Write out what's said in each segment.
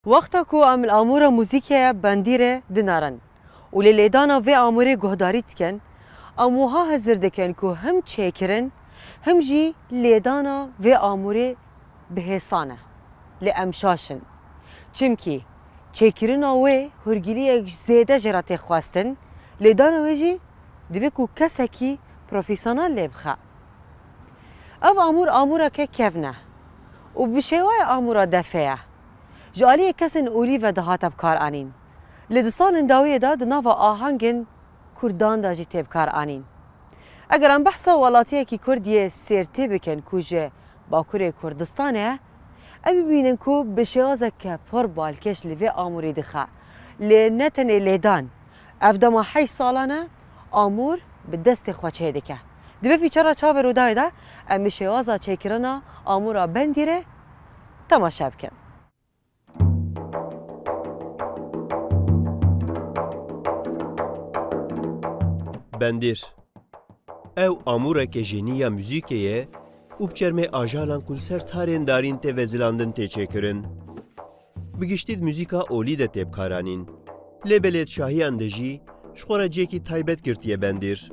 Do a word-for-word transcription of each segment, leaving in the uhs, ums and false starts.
Wexta ku em li amûra muzîkê bendîrê dinerin û lê lêdana vê amûrê guhdarî dikin, em wiha hizir dikin ku him çêkirin, him jî lêdana vê amûrê bi hêsan e. Lê em şaş in. Çimkî çêkirina wê hûrgiliyek zêde jê re tê xwestin, lêdana wê jî divê ku kesekî profesyonel lê bixe. Ev amûr amûreke kevn e û bi şêwaya amûra defê ye. Ji aliyê kesên olî ve dihate bikaranîn. Lê di salên dawiyê de di nava ahengên kurdan de jî tê bikaranîn. Eger em behsa welatiyekî kurd yê Sêrtê bikin ku ji Bakurê Kurdistanê ye, em bibînin ku bi şêwazeke pir balkêş li vê amûrê dixe. Lê ne tenê lêdan, ev dema heşt salan e, amûr bi destê xwe çêdike. Di vê fîçera çaverûdayê de em bi şêwaza çêkirina amûra bendîrê temaşe bikin. Bendîr. Ew amûreke jenî ya muzîkê ye û bi çermê ajalan ku li ser tarên darîn tê vezilandin tê çêkirin. Bi giştî di muzîka olî de tê bikaranîn. Lê belê di şahiyan de jî ji xwe re cihekî taybet girtiye bendîr.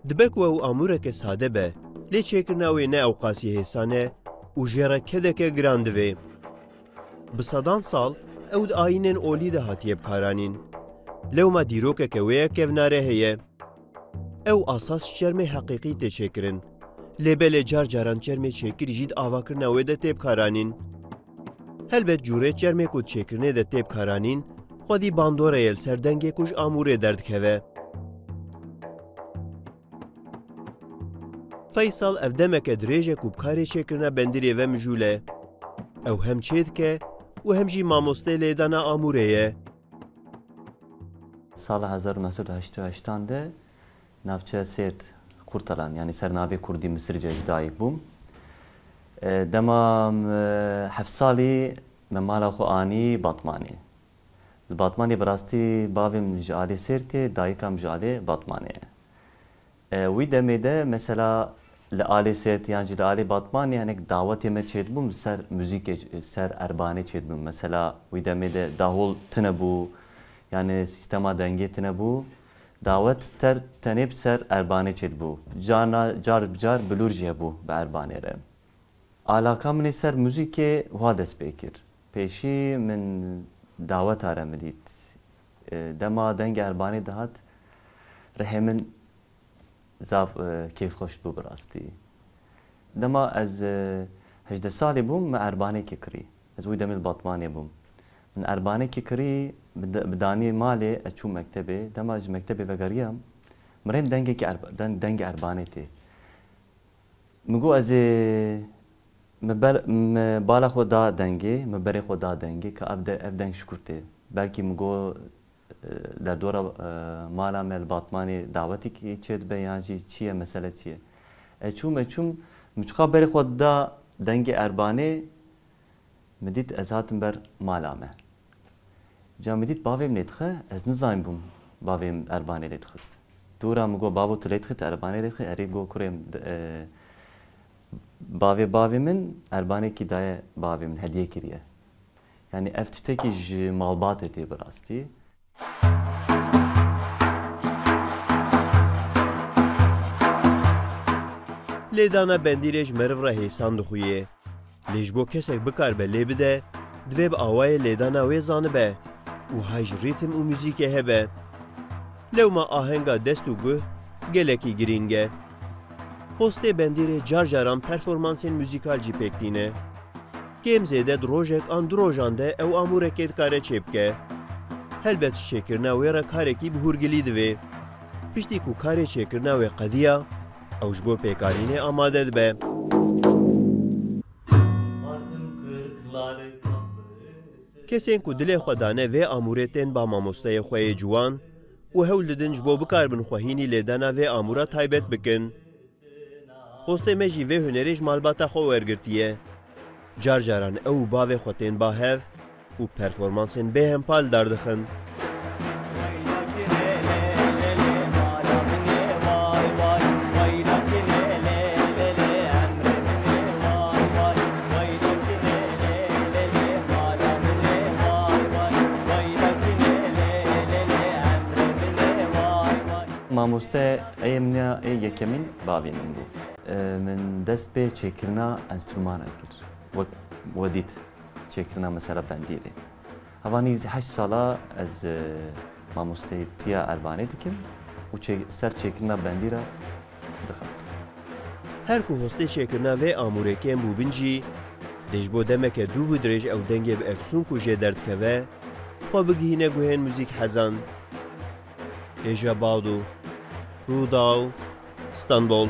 Dibe ku ew amûreke sade be, lê çêkirina wê ne ewqasî hêsan e û jê re kedeke giran divê. Bi sedan sal ew di ayînên olî de hatiye bikaranîn. Lewma dîrokeke wê ye kevnare heye. Ew asas ji çermê heqîqî tê çêkirin. Lê belê car caran çermê çêkirî jî di avakirina wê de tê bikaranîn. Helbet cûrê çermê ku di çêkirinê de tê bikaranîn, xwedî bandore ye li ser dengê ku ji amûrê derdikeve. Feysal ev demeke dirêj e ku bi karê çêkirina bendîrê ve mijûl e. Ew hem çêdike û hem jî mamosteyê lêdana amûrê ye. Sala hezar û neh sed û heştê û heştan de navçeya Sêrt, Kurtalan, yanî ser navê kurdî Misirce ji dayik bûm. E, dema, e, heft salî me mala xwe anî Batmanê. Li Batmanê bi rastî bavê min ji alî Sêrtê, dayika min ji alî Batmanê ye. E, wî demê de mesela li alê Sêrt yan jî li alê Batmanê hinek dawetê me çêdibûn li ser muzîkê, ser erbanê çêdibûn. Mesela wî demê de dahol tune bû, yani sîstema dengê tune bû. Dawet ter tenê bi ser erbanê çêdibû. Carna, car bi car bilûr jî hebû bi erbanê re. Alaka min ê ser muzîkê wiha dest pê kir. Pêşî min daweta re min dît. E, dema dengê erbanê dihat, rihê min zaf, e, kêfxweş bû bi rastî. Dema ez, e, hejdeh salî bûm, me erbanekê kirî. Ez wî demê li Batmanê bûm. Min erbanekê kirî, bi da-, bi danî malê ez çûm mektebê. Dema ji mektebê vegeriyam, min rêm dengekî erba-, den-, dengê erbanê tê. Min got, ez ê, min ber-, min bala xwe da dengê, min berê xwe da dengê, ka ev de-, ev deng ji kur tê. Belkî min got, e, derdora, e, mala me li Batmanê dawetekî çêdibe yan jî çi ye, mesele çi ye? Ez çûm, ez çûm, min çiqa berê xwe da dengê erbanê, min dît ez hatim ber mala me. Ca min dît bavê min lê dixe, ez nizanîbûm bavê min erbanê lê dixist. Dûra min got, "Bavo, tu lê dixî, tu erbanê lê dixî?" Erê, got, "Kurê min, e, bavê bavê min erbanekî daye bavê min, hediye kiriye." Yani ev tiştekî ji malbatê tê bi rastî. Lêdana bendîrê ji meriv re hêsan dixuye. Lê ji bo kesek bikaribe lê bide, divê bi awayê lêdana wê zanibe û hay ji rîtim û muzîkê hebe. Lewma ahenga dest û guh gelekî girîng e. Hostê bendîrê car caran performansên muzîkal jî pêk tîne. Kêm zêde di rojek an du rojan de ew amûrekê dikare çêbike. Helbet ji çêkirina wê re karekî bi hûrgilî divê. Piştî ku karê çêkirina wê qediya, ew ji bo pêkarînê amade dibe. Kesên ku dilê xwe dane vê amûrê tên ba mamosteyê xwe yê ciwan û hewl didin ji bo bikaribin xwe hînî lêdana vê amûra taybet bikin. Hostê me jî vê hunerê ji malbata xwe wergirtiye. Car caran ew û bavê xwe tên ba hev û performansên bêhempa li dar dixin. Mamoste ê min ya ê yekemîn bavê min bû. E, min dest pê çêkirina enstrûmana kir. Wek we dît çêkirina mesela bendîrê. Hevanî heşt sala ez, e, mamosteytiya Ervanê dikim û çê-, ser çêkirina bendîra dixebit. Her ku hostê çêkirina vê amûrê kêm bûbin jî, dê ji bo demeke dûv û dirêj ew dengê bi efsûn ku jê derdikeve, xwe bigihîne guhên muzîk hezan. Hêja Bado, Rûdaw, Stenbol.